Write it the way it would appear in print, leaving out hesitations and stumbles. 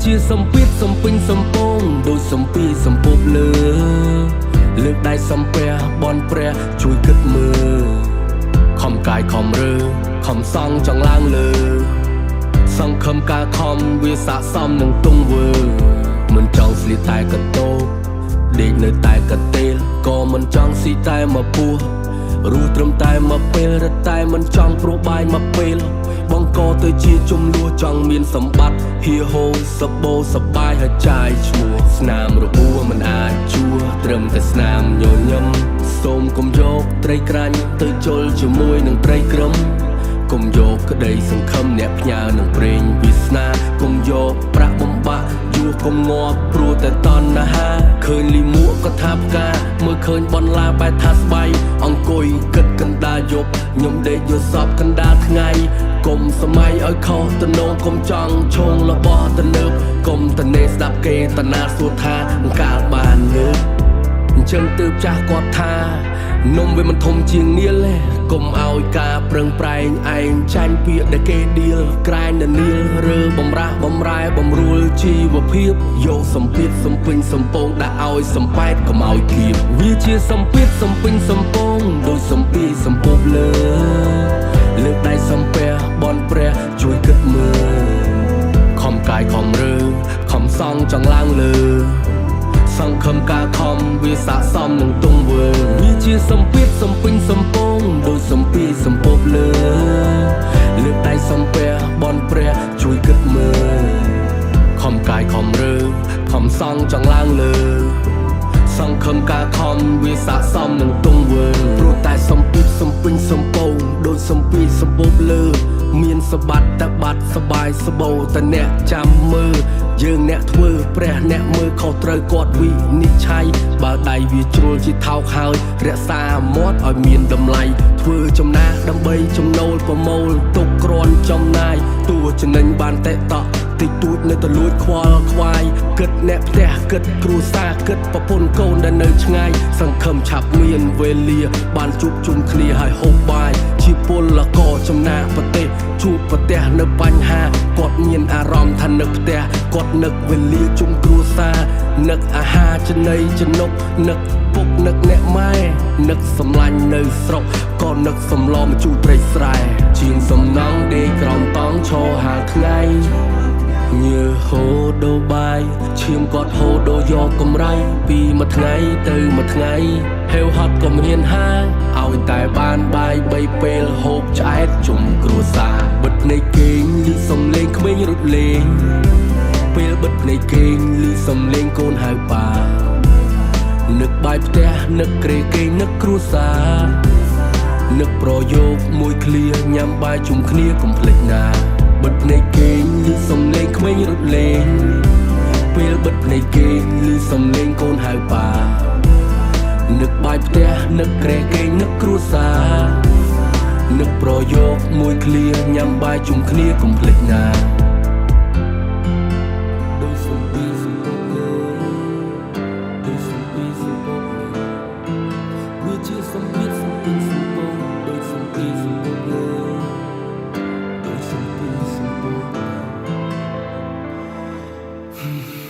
ជាសម្ពាធសំពេញសំពងដូចសំពីសំពប់លើលើកដៃសំពះបនព្រះជួយគិតមើលខំកាយខំរើខំសង់ចង់ឡើងលើ សង្ឃឹមការខំវាស័កសមនឹងទង្វើមិនចង់ស្លៀកតែកតោបដេកនៅតែកតេលក៏មិនចង់ស៊ីតែមកពោះរស់ត្រឹមតែមកពេលរត់តែមិនចង់ព្រោះបាយមកពេលបងកទៅជាជំនួសចង់មានសម្បត្តិហៀហូសបោសបាយហើយចាយឈ្មោះស្នាមរបួសមិនអាចជួត្រឹមតែស្នាមញញឹមសូមកុំយកត្រីក្រាញ់ទៅជុលជាមួយនឹងត្រីក្រឹមកុំយកក្តីសង្ឃឹមអ្នកផ្ញើនឹងព្រេងវាសនាកុំយកប្រាក់បំបាក់យួរកុំងាប់ព្រោះតែតណ្ហាឃើញលីមួកក៏ថាផ្កាមើលឃើញបន្លាបែថាស្បៃអង្គុយគិតកណ្ដាលយប់ខ្ញុំដេកយល់សពកណ្ដាលថ្ងៃកុំសម័យឲ្យខុសទំនងកុំចង់ឈងរបស់ទំនើបកុំតនេស្ដាប់គេតណាសួរថាកាលបានងើប អញ្ចឹងទើបចាស់គាត់ថានំវាមិនធំជាងនាលទេកុំឲ្យការប្រឹងប្រែងឯងចាញ់ពាក្យដែលគេដៀលក្រែងននាលរើបំរាស់បំរែបំរួលជីវភាពយកសម្ពាធសំពេញសំពងដាក់ឲ្យសំប៉ែតកុំឲ្យធៀបវាជាសម្ពាធសំពេញសំពងដូចសំពីសំពប់លើលើកដៃសំពះបនព្រះជួយគិតមើលខំកាយខំរើខំសង់ចង់ឡើងលើ សង្ឃឹមការខំវាស័កសមនឹងទង្វើវាជាសម្ពាធសំពេញសំពងដូចសំពីសំពប់លើលើកដៃសំពះបនព្រះជួយគិតមើលខំកាយខំរើខំសង់ចង់ឡើងលើ សង្ឃឹមការខំវាស័កសមនឹងទង្វើព្រោះតែសំពីសំពេញសំពងដូចសំពីសំពប់លើ មានសបាត់តែបាត់សបាយសបោតែអ្នកចាំមើលយើងអ្នកធ្វើព្រះអ្នកមើលខុសត្រូវគាត់វិនិច្ឆ័យបើដៃវាជ្រុលជាថោកហើយរក្សាមាត់ឲ្យមានតម្លៃធ្វើចំណាស់ដើម្បីចំណូលប្រមូលទុកគ្រាន់ចំណាយតួចំណេញបានតែតក់តិចតួចនៅតែលួចខ្វល់ខ្វាយគិតអ្នកផ្ទះគិតគ្រួសារគិតប្រពន្ធកូនដែលនៅឆ្ងាយសង្ឃឹមឆាប់មានវេលា បានជួបជុំគ្នាហើយហូបបាយជាពលករចំណាកប្រទេសជួបប្រទះនៅបញ្ហាគាត់មានអារម្មណ៍ថានឹកផ្ទះគាត់នឹកវេលាជុំគ្រួសារនឹកអាហារចំណីចំណុកនឹកពុកនឹកអ្នកម៉ែនឹកសម្លាញ់នៅស្រុកក៏នឹកសំឡមជូរត្រីស្រែជាងសំណងដេកក្រោមតង់ឈរហាលថ្ងៃ ញើហូដូបាយឈាមគាត់ហូដូយកកម្រៃពីមួយថ្ងៃទៅមួយថ្ងៃហេវហត់ក៏មានហាឲ្យតែបានបាយបីពេលហូបឆ្អែតជុំគ្រួសារបិទភ្នែកគេងឮសំឡេងក្មេងរត់លេងពេលបិទភ្នែកគេងឮសំឡេងកូនហៅប៉ានឹកបាយផ្ទះនឹកក្រេគេងនឹកគ្រួសារនឹកប្រយោគមួយឃ្លាញ៉ាំបាយជុំគ្នាកុំភ្លេចណាបិទភ្នែកគេងឮសំឡេងក្មេងរត់លេងពេលបិទភ្នែកគេងឮសំឡេងកូនហៅប៉ានឹកបាយផ្ទះនឹកក្រែគេងនឹកគ្រួសារនឹកប្រយោគមួយឃ្លាញ៉ាំបាយជុំគ្នាកុំភ្លេចណាដូចសំពីសំពប់លើដូចសំពីសំពប់លើវាជាសម្ពាធសំពេញសំពងដូចសំពីសំពប់លើដូចសំពីសំពប់លើ